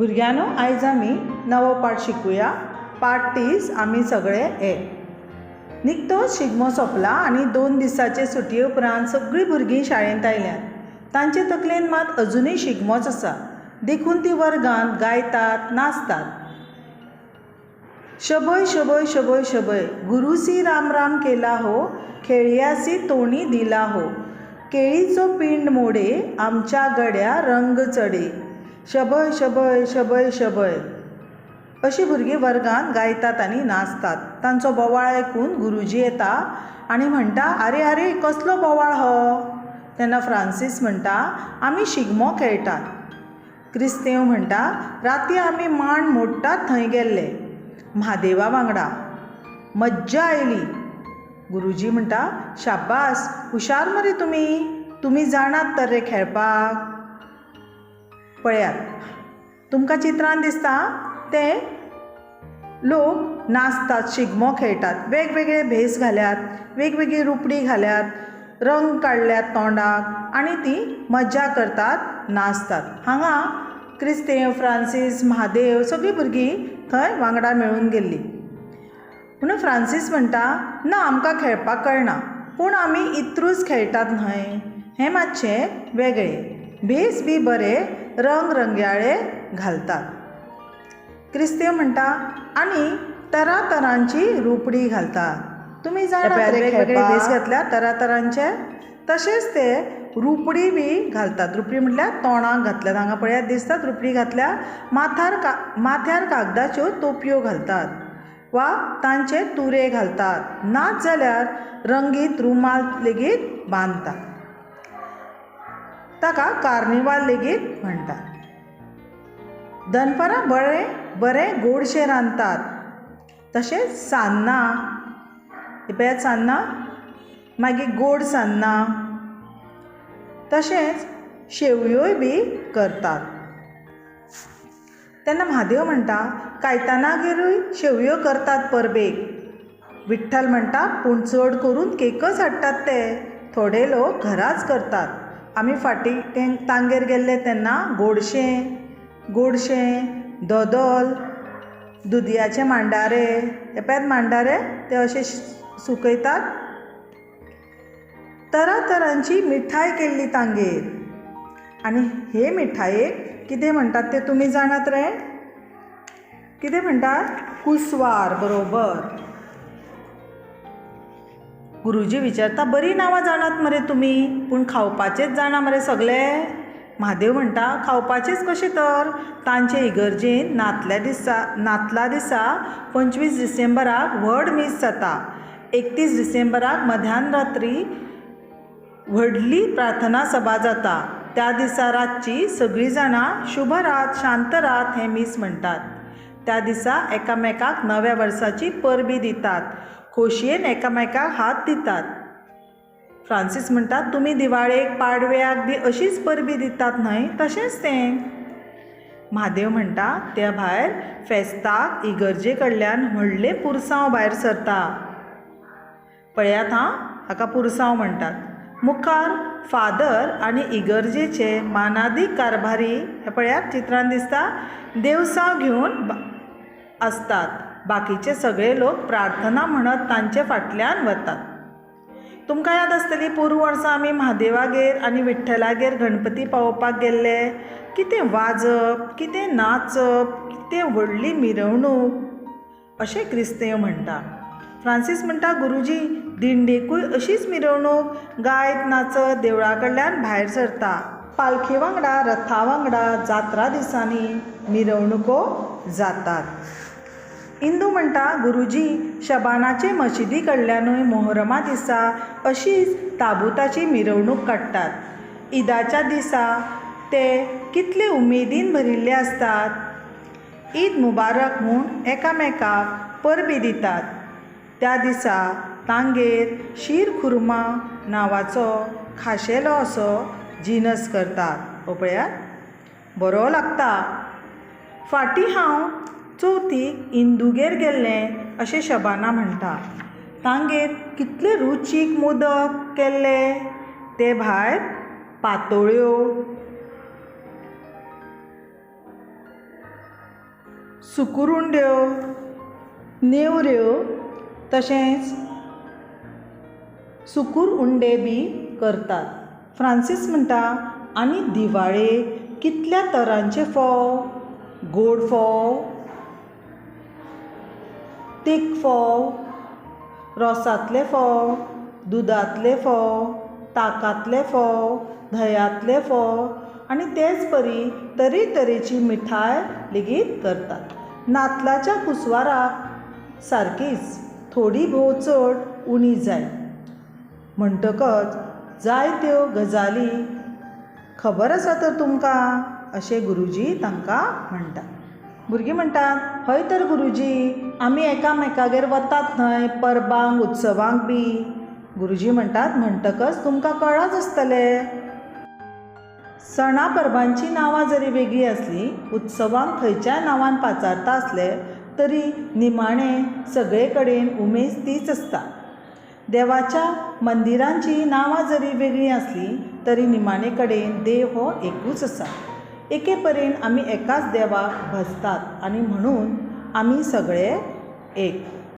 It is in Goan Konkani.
भुरग्यांनो, आयज आमी नवो पाठ शिकुया. पाठ 30, आमी सगळे एक. निकतोच शिगमो सोंपला आनी 2 दिसाचे सुटये उपरांत सगळीं भुरगीं शाळेंत आयल्यांत. तांचे तकलेन मात अजुनूय शिगमोच आसा, देखून ती वर्गांत गायतात, नाचतात. शबय शबय शबय शबय गुरुसी राम राम केला हो, खेळयासी तोणी दिला हो, केळीचो पिंड मोडे, आमच्या गड्या रंग चडे, शबय शबय शबय शबय. अशीं भुरगीं वर्गांत गायतात आनी नाचतात. तांचो बोवाळ आयकून गुरुजी येता आनी म्हणटा, आरे आरे, कसलो बोवाळ हो? तेन्ना फ्रांसीस म्हणटा, आमी शिगमो खेळटात. क्रिस्तेंव म्हणटा, राती आमी मांड मोडटात थंय गेल्ले म्हादेवा वांगडा, मज्जा आयली. गुरुजी म्हणटा, शाब्बास, हुशार मरे तुमी, तुमी जाणात तर रे खेळपाक. पळयात, तुमकां चित्रान दिसता ते लोक नाचतात, शिगमो खेळटात. वेगवेगळे भेस घाल्यात, वेगवेगळी रुपडी घाल्यात, रंग काडल्यात तोंडाक आनी ती मज्जा करतात, नाचतात. हांगा क्रिस्तेंव, फ्रांसीस, म्हादेव सगळीं भुरगीं थंय वांगडा मेळून गेल्लीं. म्हणून फ्रांसीस म्हणटा, ना, आमकां खेळपाक कळना, पूण आमी इत्रूज खेळटात न्हय, हें मातशें वेगळें. भेस बी बरे रंग रंगयाळे घालतात. क्रिस्तेंव म्हणटा, आनी तरातरांची रुपडी घालतात. तुमी जाणात रे, वेगवेगळे भेस घातल्या तरातरांचे, तशेंच ते रुपडी बी घालतात. रुपडी म्हटल्यार तोंडाक घातल्यात. हांगा पळयात दिसतात, रुपडी घातल्या, माथ्यार कागदाच्यो तोपयो घालतात वा तांचे तुरे घालतात, नाच जाल्यार रंगीत रुमाल लेगीत बांदतात. ताका कार्निवाल लेगीत म्हणटात. दनपारां बरें बरें गोडशें रांदतात, तशेंच सान्नां, ही पळयात सान्नां, मागीर गोड सान्नां, तशेंच शेवयोय बी करतात. तेन्ना म्हादेव म्हणटा, कायतानागेरूय शेवयो करतात परबेक. विठ्ठल म्हणटा, पूण चड करून केकच हाडटात ते, थोडे लोक घराच करतात. आमी फाटीं तांगेर गेल्ले तेन्ना गोडशें गोडशें, दोदोल, दुदयाचे मांडारे, हे पळयात मांडारे, ते अशे सुकयतात. तरातरांची मिठाय केल्ली तांगेर. आनी हे मिठायेक कितें म्हणटात ते तुमी जाणात रे? कितें म्हणटात? कुसवार, बरोबर. गुरुजी विचारता, बरीं नांवां जाणात मरे तुमी, पूण खावपाचेच जाणा मरे सगळे? म्हादेव म्हणटा, खावपाचेच कशें तर? तांचे इगर्जेन नातला दिसा 25 डिसेंबराक व्हड मीस जाता. 31 डिसेंबराक मध्यान रात्री व्हडली प्रार्थना सभा जाता. त्या दिसा रातची सगळीं जाणां शुभ रात, शांत रात हें मीस म्हणटात. त्या दिसा एकामेकाक नव्या वर्साची परबी दितात, खोशयेन एकामेकाक हात दितात. फ्रांसीस म्हणटा, तुमी दिवाळेक, पाडव्याक बी अशीच परबी दितात न्हय, तशेंच तें. म्हादेव म्हणटा, त्या भायर फेस्ताक इगर्जे कडल्यान व्हडलें पुरसांव भायर सरता. पळयात हां, हाका पुरसांव म्हणटात. मुखार फादर आनी इगर्जेचे मानादीक कारभारी, हे पळयात चित्रान दिसता, देवसांव घेवन आसतात. बाकीचे सगळे लोक प्रार्थना म्हणत तांचे फाटल्यान वतात. तुमकां याद आसतली, पोरूं वर्सा आमी म्हादेवागेर आनी विठ्ठलागेर गणपती पावोवपाक गेल्ले. कितें वाजप, कितें नाचप, कितें व्हडली मिरवणूक, अशें क्रिस्तेंव म्हणटा. फ्रांसीस म्हणटा, गुरुजी, दिंडेकूय अशीच मिरवणूक गायत नाचत देवळा कडल्यान भायर सरता. पालखे वांगडा, रथा वांगडा जात्रा दिसांनी मिरवणुको जातात. इंदू म्हणटा, गुरुजी, शबानाचे मशिदी कडल्यानूय मोहरमा दिसा अशीच ताबुताची मिरवणूक काडटात. ईदाच्या दिसा ते कितले उमेदीन भरिल्ले आसतात. ईद मुबारक म्हूण एकामेकाक परबी दितात. त्या दिसा तांगेर शीर खुर्मा नांवाचो खाशेलो असो जिनस करतात. हो पळयात, बरो लागता. फाटीं हांव चवथीक इंदुगेर गेल्लें, अशें शबाना म्हणटा. तांगेर कितले रुचीक मोदक केल्ले, ते भायर पातोळ्यो. सुकुरुंड्यो, नेवऱ्यो तशेंच सुकूर उंडे बी करतात. फ्रांसीस म्हणटा, आनी दिवाळेक कितल्या तरांचे फोव, गोड फोव, तीक फोव, रोसांतले फोव, दुदांतले फोव, ताकांतले फोव, धंयांतले फोव आनी तेच परी तरेतरेची मिठाय लेगीत करतात. नातलाच्या कुसवाराक सारकीच थोडी भोव चड उणी जायत म्हणटकच जायत्यो गजाली खबर आसा तर तुमकां, अशें गुरुजी तांकां म्हणटा. भुरगीं म्हणटात, हय तर गुरुजी, आमी एकामेकागेर वतात न्हय परबांक, उत्सवांक बी. गुरुजी म्हणटात, म्हणटकच तुमकां कळ्ळांच आसतलें. सणा परबांचीं नांवां जरी वेगळीं आसलीं, उत्सवांक खंयच्याय नांवान पाचारता आसले तरी निमाणें सगळे कडेन उमेद तीच आसता. देवाच्या मंदिरांचीं नांवां जरी वेगळीं आसलीं तरी निमाणे कडेन देव हो एकूच आसा. एके परेन आमी एकाच देवाक भजतात आनी म्हणून आमी सगळे एक.